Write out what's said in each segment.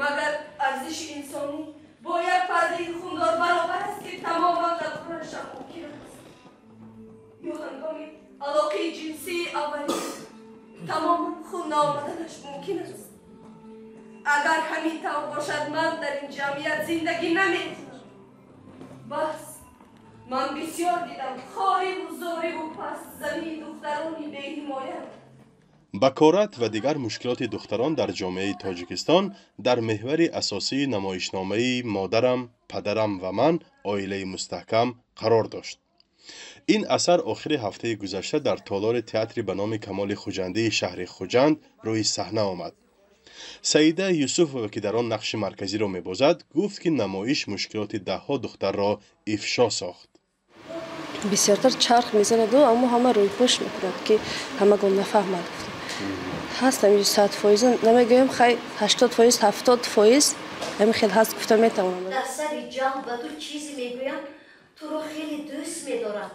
Магар арзиши инсонӣ бо як пардаи хундор баробар аст, ки тамоман набурашам мумкин аст? Ё ҳангоми алоқаи ҷинсии аввалин тамоман хун наомаданаш мумкин аст? Агар ҳамин тавр бошад, ман дар ин ҷамъият зиндагӣ наметавонам. Бас, ман бисёр дидам хориву зориву пастзании духтарони беҳимоят. Бакорат ва дигар мушкилоти духтарон дар ҷомеаи Тоҷикистон дар меҳвари асосии намоишномаи «Модарам, падарам ва ман: оилаи мустаҳкам» қарор дошт. Ин асар охири ҳафтаи гузашта дар толори театри ба номи Камоли Хуҷандии шаҳри Хуҷанд рӯи саҳна омад. Саида Юсуфова, ки дар он нақши марказиро мебозад, гуфт, ки намоиш мушкилоти даҳҳо духтарро ифшо сохт. Бисёртар чарх мезанаду, аммо ҳама рӯйпӯш мекунад, ки ҳамагон нафаҳмад. Ҳаст ҳамин, 100% намегӯем, хай, 80%, 70% ҳамин хел ҳаст, гуфта метавонам. Дар сари ҷанг ба ту чизе мегӯям, туро хеле дӯст медорам.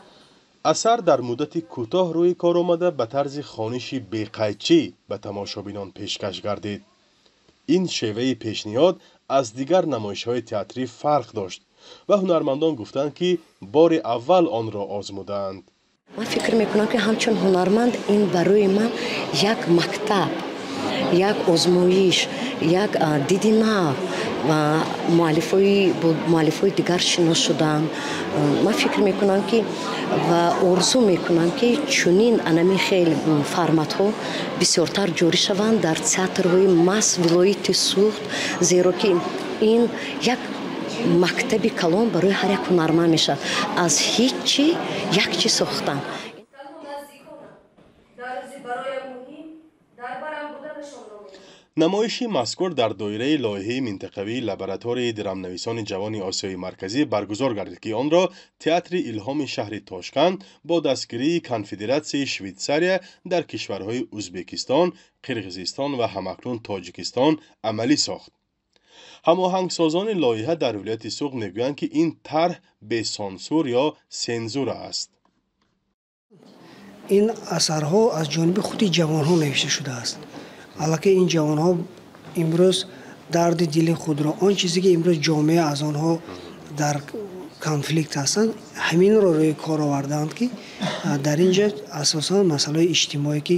Асар дар муддати кӯтоҳ рӯи кор омада, ба тарзи хониши беқайчӣ ба тамошобинон пешкаш гардид. Ин шеваи пешниҳод аз дигар намоишҳои театрӣ фарқ дошт ва ҳунармандон гуфтанд, ки бори аввал онро озмудаанд. Ман фикр мекунам, ки ҳамчун ҳунарманд ин барои ман як мактаб, як озмоиш, як диди нав ва бо муаллифҳои дигар шинос шудам. Ман фикр мекунам, ки ва орзу мекунам, ки чунин анами хел форматҳо бисёртар ҷорӣ шаванд дар театрҳои маҳз вилояти Суғд, зеро ки ин як мактаби калон барои ҳар як ҳунарманд мешавад, аз ҳеҷ чи як чиз сохтан. Танҳо наздиконам дар рӯзи бароям муҳим дар барам буданашонро Намоиши мазкур дар доираи лоиҳаи минтақавии лабораторияи драмнависони ҷавони Осиёи Марказӣ баргузор гардид, ки онро театри Илҳоми шаҳри Тошканд бо дастгирии Конфедератсияи Швейтсария дар кишварҳои Узбекистон, Қирғизистон ва ҳамакнун Тоҷикистон амалӣ сохт. Ҳамоҳангсозони лоиҳа дар вилояти Суғд мегӯянд, ки ин тарҳ бесансур ё сензура аст. Ин асарҳо аз ҷониби худи ҷавонҳо навишта шудааст. Аллакай ин ҷавонҳо имрӯз дарди дили худро, он чизе ки имрӯз ҷомеа аз онҳо дар конфликт ҳастанд, ҳаминро рӯи кор овардаанд, ки дар ин ҷо асосан масъалаи иҷтимоӣ, ки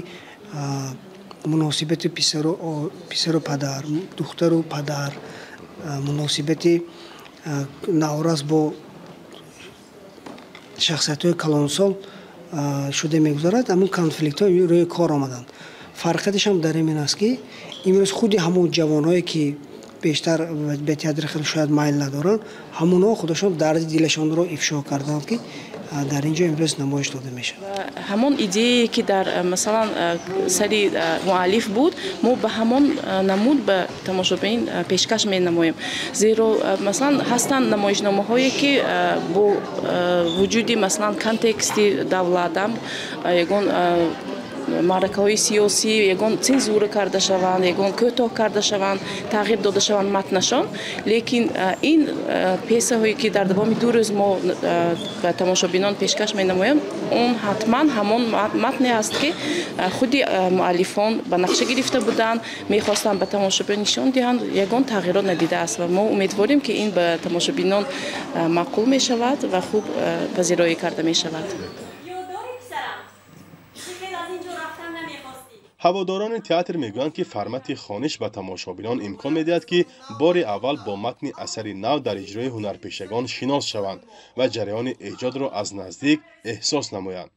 муносибати писару падар, духтару падар, муносибати наврас бо шахсиятҳои калонсол шуда мегузарад, ҳамун конфликтҳо рӯи кор омаданд. Фарқияташам дар ин аст, ки имрӯз худи ҳамон ҷавонҳое, ки бештар ба театри хел шояд майл надоранд, ҳамонҳо худашон дарди дилашонро ифшо карданд, ки дар ин ҷо имрӯз намоиш дода мешавад. Ҳамон идеяе, ки дар, масалан, сари муаллиф буд, мо ба ҳамон намуд ба тамошобин пешкаш менамоем, зеро, масалан, ҳастанд намоишномаҳое, ки бо вуҷуди, масалан, контексти давлатам, ягон маъракаҳои сиёсӣ, ягон цензура карда шаванд, ягон кӯтоҳ карда шаванд, тағйир дода шаванд матнашон. Лекин ин пьесаҳое, ки дар давоми 2 рӯз мо ба тамошобинон пешкаш менамоем, он ҳатман ҳамон матне аст, ки худи муаллифон ба нақша гирифта буданд, мехостанд ба тамошобин нишон диҳанд, ягон тағйирот надидааст. Ва мо умедворем, ки ин ба тамошобинон маъқул мешавад ва хуб пазироӣ карда мешавад. Ёддорӣ, писарам, чӣ хел аз ин ҷо рафтан намехостӣ? Ҳаводорони театр мегӯянд, ки формати хониш ба тамошобинон имкон медиҳад, ки бори аввал бо матни асари нав дар иҷрои ҳунарпешагон шинос шаванд ва ҷараёни эҷодро аз наздик эҳсос намоянд.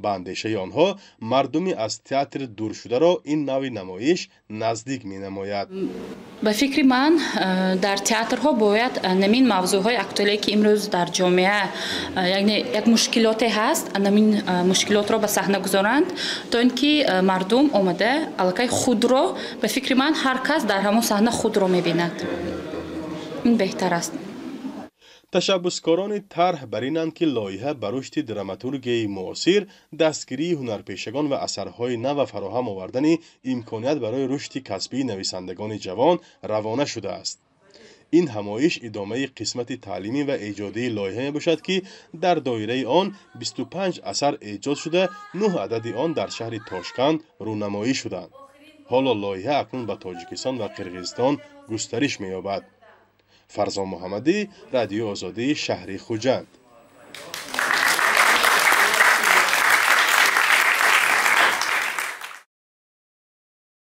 Ба андешаи онҳо, мардуми аз театр дуршударо ин навъи намоиш наздик менамояд. Ба фикри ман, дар театрҳо бояд намин мавзӯъҳои актуалие, ки имрӯз дар ҷомеа, яъне як мушкилоте ҳаст, намин мушкилотро ба саҳна гузоранд, то ин ки мардум омада аллакай худро, ба фикри ман, ҳар кас дар ҳамон саҳна худро мебинад. Ин беҳтар аст. Ташаббускорони тарҳ бар инанд, ки лоиҳа ба рушди драматургияи муосир, дастгирии ҳунарпешагон ва асарҳои нав ва фароҳам овардани имконият барои рушди касбии нависандагони ҷавон равона шудааст. Ин ҳамоиш идомаи қисмати таълимӣ ва эҷодии лоиҳа мебошад, ки дар доираи он 25 асар эҷод шуда, 9 адади он дар шаҳри Тошканд рӯнамоӣ шуданд. Ҳоло лоиҳа акнун ба Тоҷикистон ва Қирғизистон густариш меёбад. Фарзон Муҳаммадӣ, Радиои Озодӣ, шаҳри Хуҷанд.